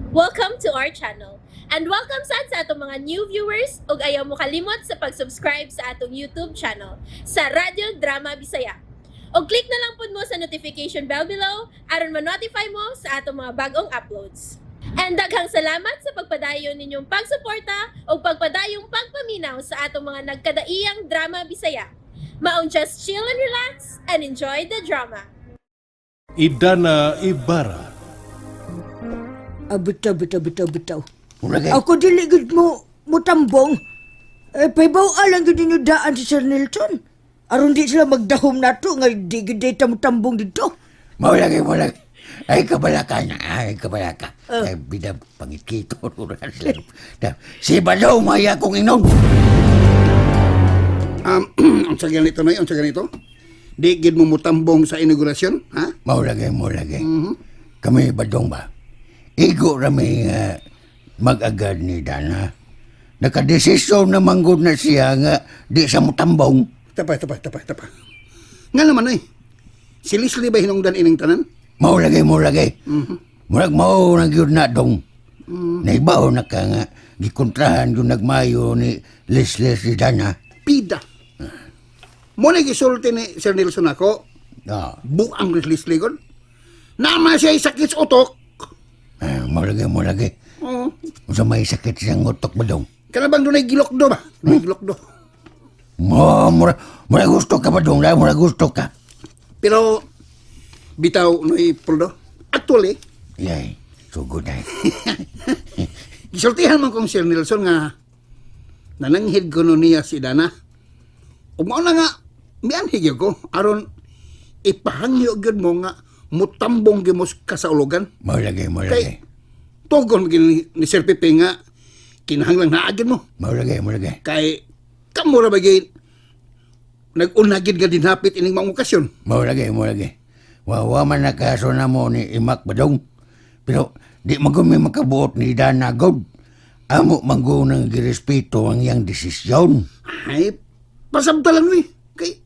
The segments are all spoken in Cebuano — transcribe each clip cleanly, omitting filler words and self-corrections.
Welcome to our channel. And welcome sad sa atong mga new viewers ug ayaw mo kalimot sa pag-subscribe sa atong YouTube channel sa Radyo Drama Bisaya. Og click na lang pud mo sa notification bell below aron ma-notify mo sa atong mga bagong uploads. And daghang salamat sa pagpadayon ninyong pagsuporta ug pagpadayong pagpaminaw sa atong mga nagkadaiyang drama Bisaya. Maong just chill and relax and enjoy the drama. Idana Ibarra. Ah, bitaw, bitaw, bitaw, bitaw. Mura kay Ako dili gud mo mutambong. Eh, paybaw lang gud ninyo daan si Sir Nelson. Aron di sila magdahom nato nga di gud day ta mutambong dito. Mao lagi, mao lagi. Ay kabalaka na, ay kabalaka. Ay bida pangikito sila. Si Badaw maya kong inom. Ang sa ganito na, ang sa ganito. Di gid mo mutambong sa inaugurasyon, ha? Mao lagi, mao lagi. Kami Badong ba? Igo rami mag-agad ni Dana. Nakadesisyon na manggod na siya nga di sa mutambong. Tapa, tapa, tapa, tapa. Nga naman ay. Si Leslie ba hinungdan ining tanan? Mao lagi, mao lagi. Murag mao na gyud na dong. Naibaw na ka nga gikontrahan yung nagmayo ni Leslie si Dana. Pida. Mo na gisulti ni Sir Nelson ako, buang ni Leslie gon. Nama siya sakit sa utok. Ah, mao lagi, mao lagi. Oo. Unsa may sakit siyang utok ba dong? Kana bang dunay gilokdo ba? Dunay gilokdo. Mo, mura, mura gusto ka ba dong? Mura gusto ka. Pero bitaw noy Poldo. Actually, Yay, sugod na. gisultihan man kong Sir Nelson nga nananghid ko no niya si Dana. Ug mao na nga mianhig gyud ko aron ipahangyo gyud mo nga mutambong gyud mo ka sa ulugan. Mao lagi, mao lagi. Kay tugon gyud ni Sir Pepe nga kinahanglan naa gyud mo Mao lagi, mao lagi. kay kamo ra ba gyud nag-una gyud nga dinhapit ining mga okasyon. Mao lagi, mao lagi. Wa wa man na kaso na mo ni Imak Badong. Pero di magumi makabuot ni Dana God. Amo manggunang girespeto ang iyang desisyon. Ay, pasabta lang ni. Kay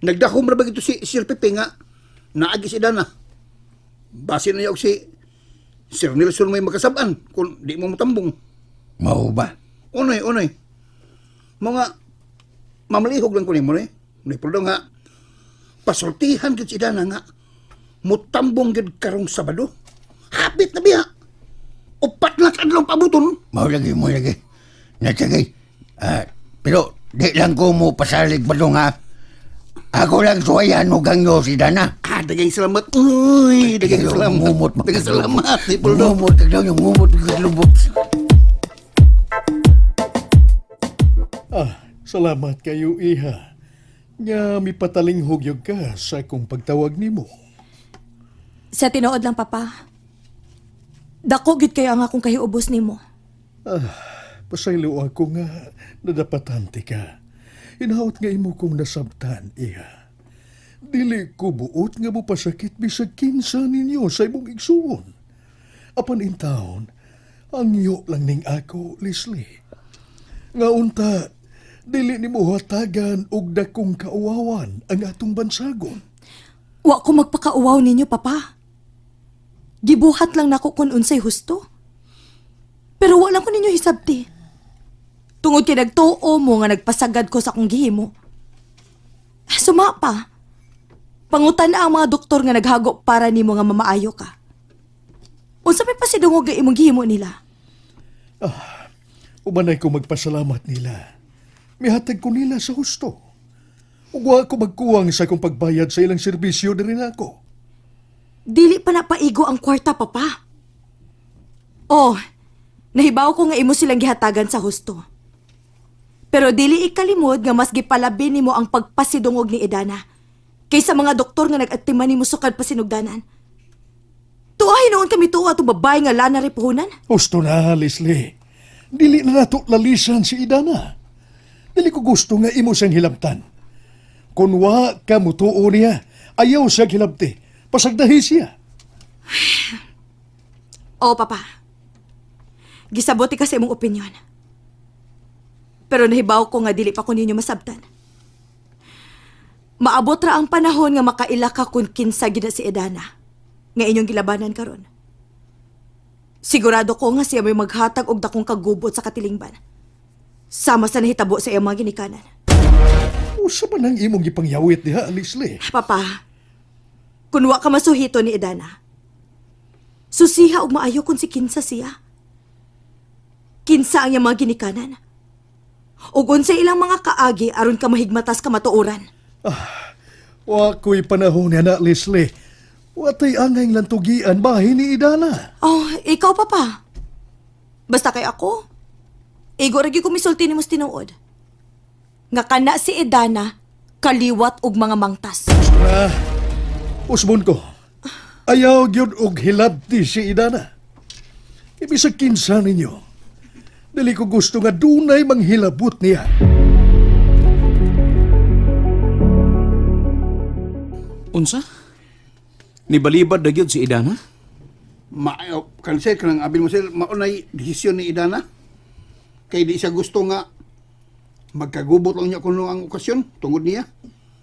nagdahom ra ba gito si Sir Pepe nga naagi si Dana. Base na niya og si Sir Nelson may makasab-an kung di mo matambong. Mao ba? Unoy, unoy. Mga mamalihog lang ko nimo ni. Ni Poldo nga pasultihan gid si Dana nga mutambong gid karong Sabado. Hapit na biya. Upat na kadlong pabuton. Mao lagi, mao lagi. Natsagay. Ah, pero di lang ko mo pasalig Badong ha. Ako lang suwayan mo gangyo si Dana. Ah, daghang salamat. Uy, daghang salamat. Ngumot Daghang salamat ni Poldo. Ngumot ka daw yung ngumot ka lubot. Ah, salamat kayo, iha. Nga mipatalinghog yun ka sa akong pagtawag nimo. Sa tinuod lang, Papa. Dako gid kayo ang akong kahiubos nimo. Pasaylo ako nga nadapatante ka. Inahot nga imo kong nasabtan, iha. Dili ko buot nga mopasakit bisag kinsa ninyo sa imong igsuon. Apan in town, ang iyo lang ning ako, Leslie. Nga unta, dili nimo hatagan og dakong kauwawan ang atong bansagon. Wa ko magpakauwaw ninyo, Papa. Gibuhat lang nako kung unsay husto. Pero wala ko ninyo hisabti. Tungod kay nagtuo mo nga nagpasagad ko sa akong gihimo. Suma pa. Pangutan na ang mga doktor nga naghago para nimo nga mamaayo ka. Unsa may pasidungog nga imong gihimo nila? Umanay ko magpasalamat nila. Mihatag ko nila sa husto. Ug wa ko magkuwang sa akong pagbayad sa ilang serbisyo diri nako. Dili pa na paigo ang kwarta, Papa. Oh, nahibaw ko nga imo silang gihatagan sa husto. Pero dili ikalimod nga mas gipalabi nimo ang pagpasidungog ni Edana kaysa mga doktor nga nag-atiman nimo sukad pasinugdanan. Tuwa hinuon kami tuwa atong babae nga lana ripuhunan. Husto na, Leslie. Dili na nato lalisan si Idana. Dili ko gusto nga imo siyang hilabtan. Kung wa ka mutuo niya, ayaw siya hilabti. Pasagdahi siya. Oo, Papa. Gisabote ka sa imong opinyon. Pero nahibaw ko nga dili pa ko ninyo masabtan. Maabot ra ang panahon nga makaila ka kung kinsa gid na si Edana nga inyong gilabanan karon. Sigurado ko nga siya may maghatag og dakong kagubot sa katilingban. Sama sa nahitabo sa iyang mga ginikanan. Usa man ang imong gipangyawit diha, Leslie. Papa, kun wa ka masuhito ni Edana, susiha og maayo kung si kinsa siya. Kinsa ang iyang mga ginikanan. Ug unsay ilang mga kaagi aron ka mahigmatas kamatuoran. Wa ko'y panahon niya na, Leslie. Watay angay lantugian bahin ni Idana. Oh, ikaw, Papa. Basta kay ako. Igo ra gyud ko misulti nimo sa tinuod. Nga kana si Edana kaliwat og mga mangtas. Ah, usbon ko. Ayaw gyud og hilabti si Idana. Ibig kinsa ninyo. Dili ko gusto nga dunay manghilabot niya. Unsa? Nibalibad na gyud si Idana? Ma kan sir, kanang abin mo sir, maunay desisyon ni Idana. Kay di siya gusto nga magkagubot lang niya kuno ang okasyon tungod niya.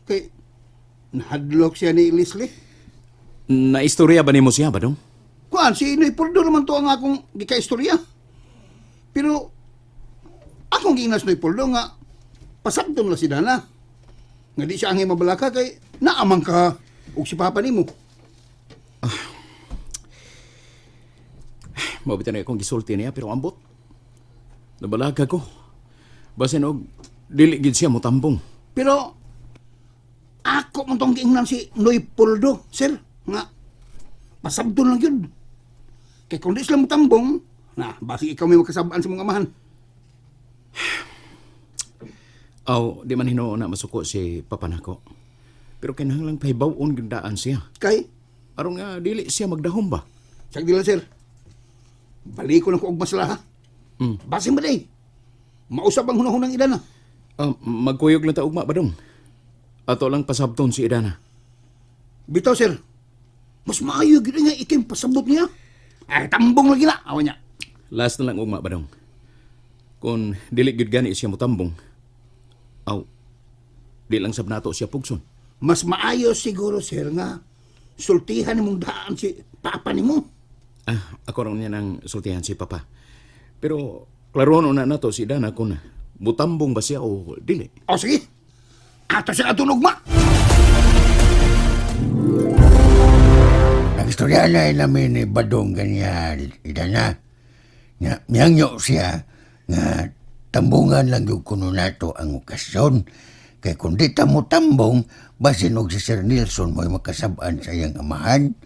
Kay nahadlok siya ni Leslie. Naistorya ba nimo siya badong? Kuan si Inoy Puldo naman to ang akong gikaistorya. Pero akong giingnas Noy Puldo nga pasabton la si Dana. Nga di siya angay mabalaka kay naamang ka og si papa nimo. Mabita na akong gisulti niya pero ambot. Nabalaga ko. Basin og dili gid siya motambong. Pero ako man tong giingnan si Noy Puldo, sir, nga pasabton lang yun. Kay kung di sila motambong, na basi ikaw may makasabaan sa mga amahan. Aw, di man hinuon na masuko si papa nako. Pero kinahanglang pahibaw-on gyud daan siya. Kay Aron nga dili siya magdahom ba? Sag di lang, sir. Balik ko lang ko og maslaha. Basin ba day? Mausap ang hunahunang Idana. Ah, magkuyog lang ta ugma badong. Ato lang pasabton si Idana. Bitaw, sir. Mas maayo gyud nga ikim pasabot niya. Ay, tambong lagi na. Awa niya. Last na lang ugma badong. Kung dili gyud gani siya motambong. Aw, di lang sab nato siya pugson. Mas maayo siguro, sir, nga sultihan nimong daan si papa nimo. Ah, ako raw niya nang sultihan si Papa. Pero klaroon na nato si Dana kung mutambong ba siya o dili. O sige. Ato siya atong ugma. Nagistorya na namin ni Badong kanya Idana. Nga miyangyo siya nga tambungan lang yung kuno nato ang okasyon. Kay kung di ta mo tambong, basin og si Sir Nelson mo'y makasabaan sa iyang amahan.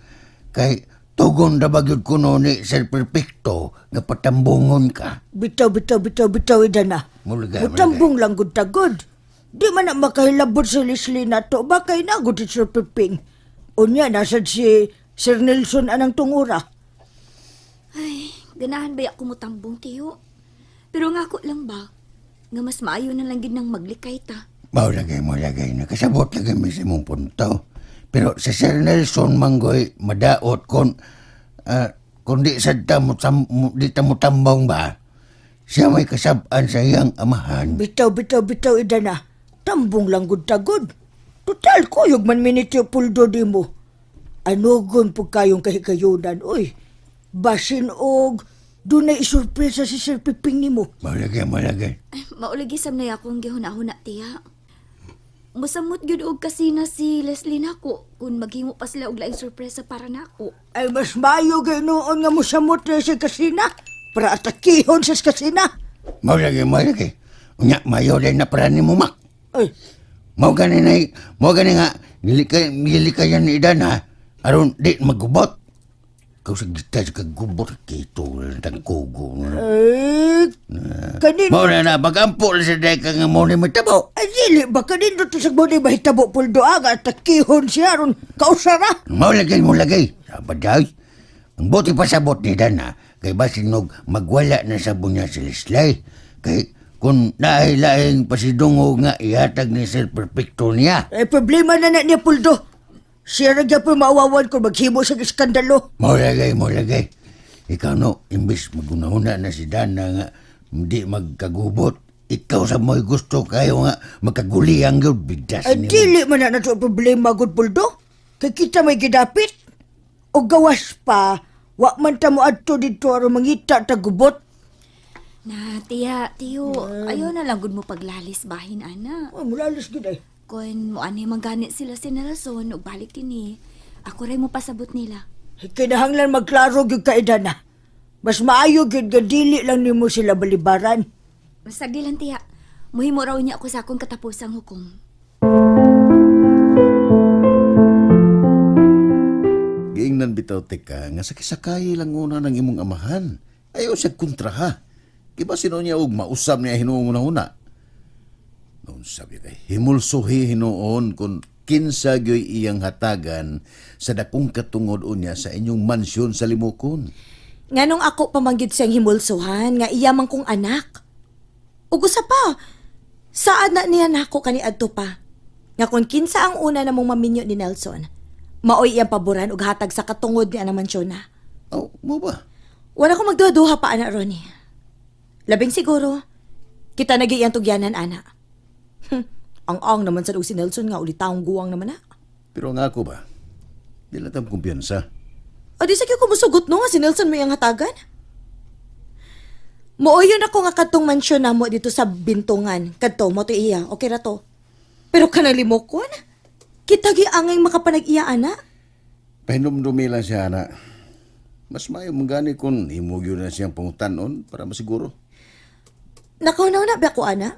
Kay tugon ra ba gyud kuno ni Sir Perfecto nga patambungon ka. Bitaw, bitaw, bitaw, bitaw, Idana. Mulga, Mutambong lang gud tagod. Di man na makahilabot si Leslie na to. Bakay na gud si Sir Piping. Unya, nasad si Sir Nelson anang tungura. Ay, ganahan ba ako mutambong, tiyo? Pero nga ako lang ba, nga mas maayo na lang gid nang maglikay ta. Mao lagay mo lagay nakasabot lagi mi sa imong punto. Pero si Sir Nelson Manggoy madaot kon kung di sad ta mo, tam, mo- di ta mo tambong ba siya may kasab-an sa iyang amahan. Bitaw, bitaw, bitaw, Idana. Tambong lang gud tagod. Total, kuyog man minityo puldo di mo. Anugon po kayong kahigayunan, oy. Basin og dunay isurpresa si Sir Piping nimo. Mao lagay mo lagay. Ay, maulagi sam na akong gihuna-huna, tiya. Musamot gyud og kasina si Leslie nako kung maghimo pa sila og laing sorpresa para nako. Ay, mas maayo gay noon nga mosamot na sa kasina. Para atakihon sa kasina. Mao lagay mo lagay. Unya mayo din na para nimo mak. Ay, Mao gani na mao gani nga dili kayan ni Idana aron di magubot. Kau sa gita sa kagubot kito tang kugo. ay, kanin, Mao na na pagampo lang sa deka nga mo ni matabo. ay, dili ba kanin to sa mo ni mahitabo puldo aga atakihon siya aron kausara. Mao lagay mo lagay. Sabaday. Ang buti pasabot ni Dana kay basinog magwala na sa niya si Leslie. Kay kung naay-laing pasidungog nga ihatag ni Sir Perfecto niya. Ay, problema na na niya puldo. Siya ra gyapon maawawan kung maghimo sa iskandalo. Mao lagay mo lagay. Ikaw no, imbis magunahuna na si Dana nga hindi magkagubot. Ikaw sa mo'y gusto kayo nga magkaguliyang yun. Bidas Ay, ni mo. dili man na nato problema gud puldo. Kay kita may gidapit. O gawas pa, Wa man ta mo adto didto aron mangita ta gubot. Na, tiya, tiyo, ayaw na lang gud mo paglalis bahin, ana. Oh, mulalis gid ay. Kun mo ani man gani sila si Nelson ug balik dinhi, ako ray mo pasabot nila. Kinahanglan magklaro gyud ka Idana. Mas maayo gyud nga dili lang nimo sila balibaran. Basta di lang tiya. Muhimo raw niya ako sa akong katapusang hukom. Giingnan bitaw tika nga sakay-sakay lang una ng imong amahan. Ayaw siya kontraha. Kiba sino niya og mausab niya hinuong una-una. Noon sabi kay himulsuhi hinuon kung kinsa gyoy iyang hatagan sa dakong katungod unya sa inyong mansyon sa Limukon. Nganong ako pamanggid siyang himulsuhan nga iya man kong anak. Ug usa pa, saad na niya nako kaniadto pa. Nga kung kinsa ang una namong maminyo ni Nelson, maoy iyang paboran ug hatag sa katungod ni anang mansyon na. Oh, mo ba? Wala ko magduha-duha pa, ana, Ronnie. Labing siguro, kita nagi iyang tugyanan, ana. Ang-ang naman sa si Nelson nga ulitaong guwang naman na. Pero nga ako ba? Di lang tam kumpiyansa. O di sa kyo kumusugot no nga si Nelson may ang hatagan. Mooyon ako nga kadtong mansyon namo dito sa Bintungan. Kadto mo to iya, okay ra to. Pero kanalimokon? Kita gi angay makapanag-iya ana. Pahinumdumi lang siya, ana. Mas maayo mong gani kung himugyo na siyang pangutanon para masiguro. Nakaw na na ba ko ana?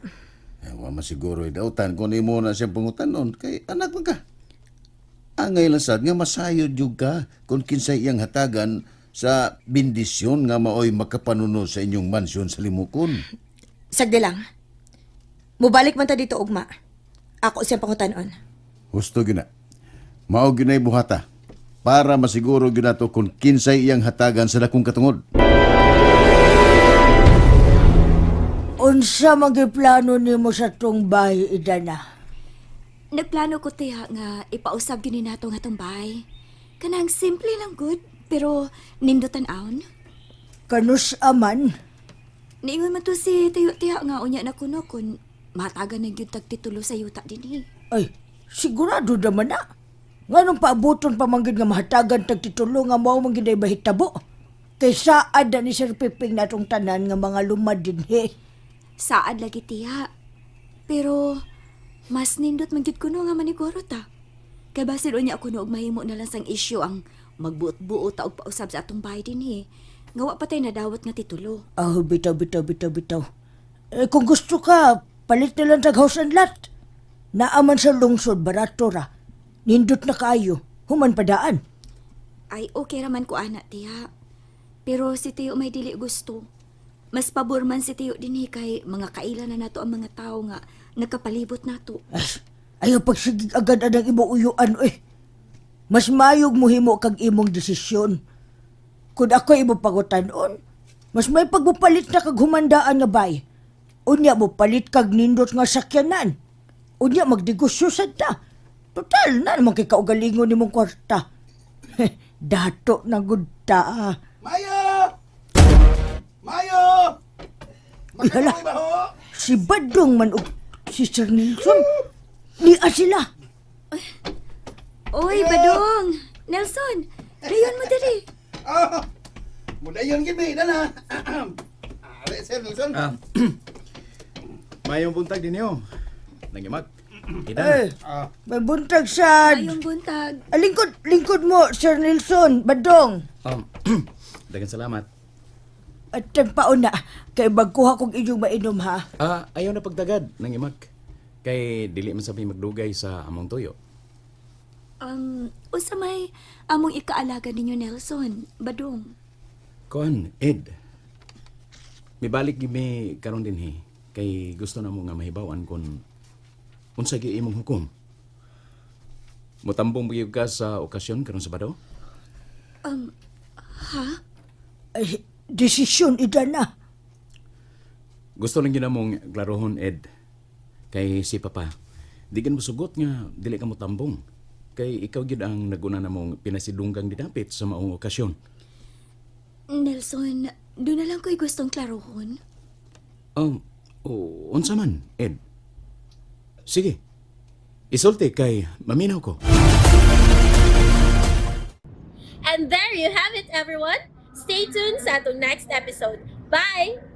Eh, wa masiguro idautan kung imo na siyang pangutanon kay anak man ka. Angay lang sad nga masayod jud ka kung kinsay iyang hatagan sa bendisyon nga maoy makapanuno sa inyong mansyon sa Limukon. Sagdi lang. Mubalik man ta dito ugma. Ako siyang pangutanon. Husto gyud na. Mao gyud na'y buhata para masiguro gyud nato kung kinsay iyang hatagan sa dakong katungod. Unsa man gyud plano nimo sa tong bahay Idana? Nagplano ko tiya nga ipausab gyud ni nato nga tong bahay. Kanang simple lang good, pero nindutan aon. Kanus aman? Niingon man to si Tiyo tiya nga unya na kuno kun matagan na gyud tag titulo sa yuta dinhi. Ay, sigurado naman na. Nganong paabuton pa man gyud nga mahatagan tag titulo nga mao man gyud ay mahitabo. Kay saad na ni Sir Piping natong tanan nga mga lumad dinhi. Saad lagi tiya. Pero mas nindot man gyud kuno nga maniguro ta. Kay basin unya kuno og mahimo na lang sang issue ang magbuot-buot ta og pausab sa atong bahay dinhi. Nga wa pa tay nadawat nga titulo. Ah, bitaw, bitaw, bitaw, bitaw. Eh, kung gusto ka, palit na lang tag house and lot. Naaman sa lungsod, barato ra. Nindot na kaayo, human padaan. Ay okay raman ko ana tiya. Pero si Tiyo may dili gusto. Mas pabor man si Tiyo dinhi kay mga kaila na nato ang mga tao nga nakapalibot nato. Ay, ayaw pagsigig agad anang imo uyuan, eh. Mas mayog muhimo kag imong desisyon. Kung ako imo pagutanon, mas may pagbupalit na kag humandaan nga bay. Unya mo palit kag nindot nga sakyanan. Unya magdegosyo sad ta. Total na naman kay kaugalingon nimong kwarta. Dato na gud ta. Ah. Mayo! Mayo! Hala. Makatuloy ba ho? Si Badong man og si Sir Nelson. Niya sila. Oy, Badong! Nelson! Dayon mo diri. Ah, mudayon gid mi dana. Are Sir Nelson. Ah, mayong buntag ninyo. Nangimag. Ida. Eh, Ah, may buntag sad. Ayong buntag. Ah, lingkod, lingkod mo, Sir Nelson, Badong. Daghang salamat. At tagpaon na, kay magkuha kong inyong mainom ha. Ah, ayaw na pagdagad nangimag. Kay dili man sabi magdugay sa among tuyo. Usa may among ikaalaga ninyo Nelson, Badong. Kon, Ed. Mibalik gyud mi karon dinhi kay gusto na mo nga mahibaw-an kon unsa gyud imong hukom. Motambong ba gyud ka sa okasyon karon Sabado? Ha? Ay, desisyon ida na. Gusto lang gyud namong klarohon Ed. Kay si Papa, di gan mosugot nga dili ka motambong. Kay ikaw gyud ang naguna namong pinasidunggang didapit sa maong okasyon. Nelson, doon na lang ko'y gustong klarohon. Oh, unsa man, Ed? Sige. Isulti kay maminaw ko. And there you have it, everyone. Stay tuned sa atong next episode. Bye!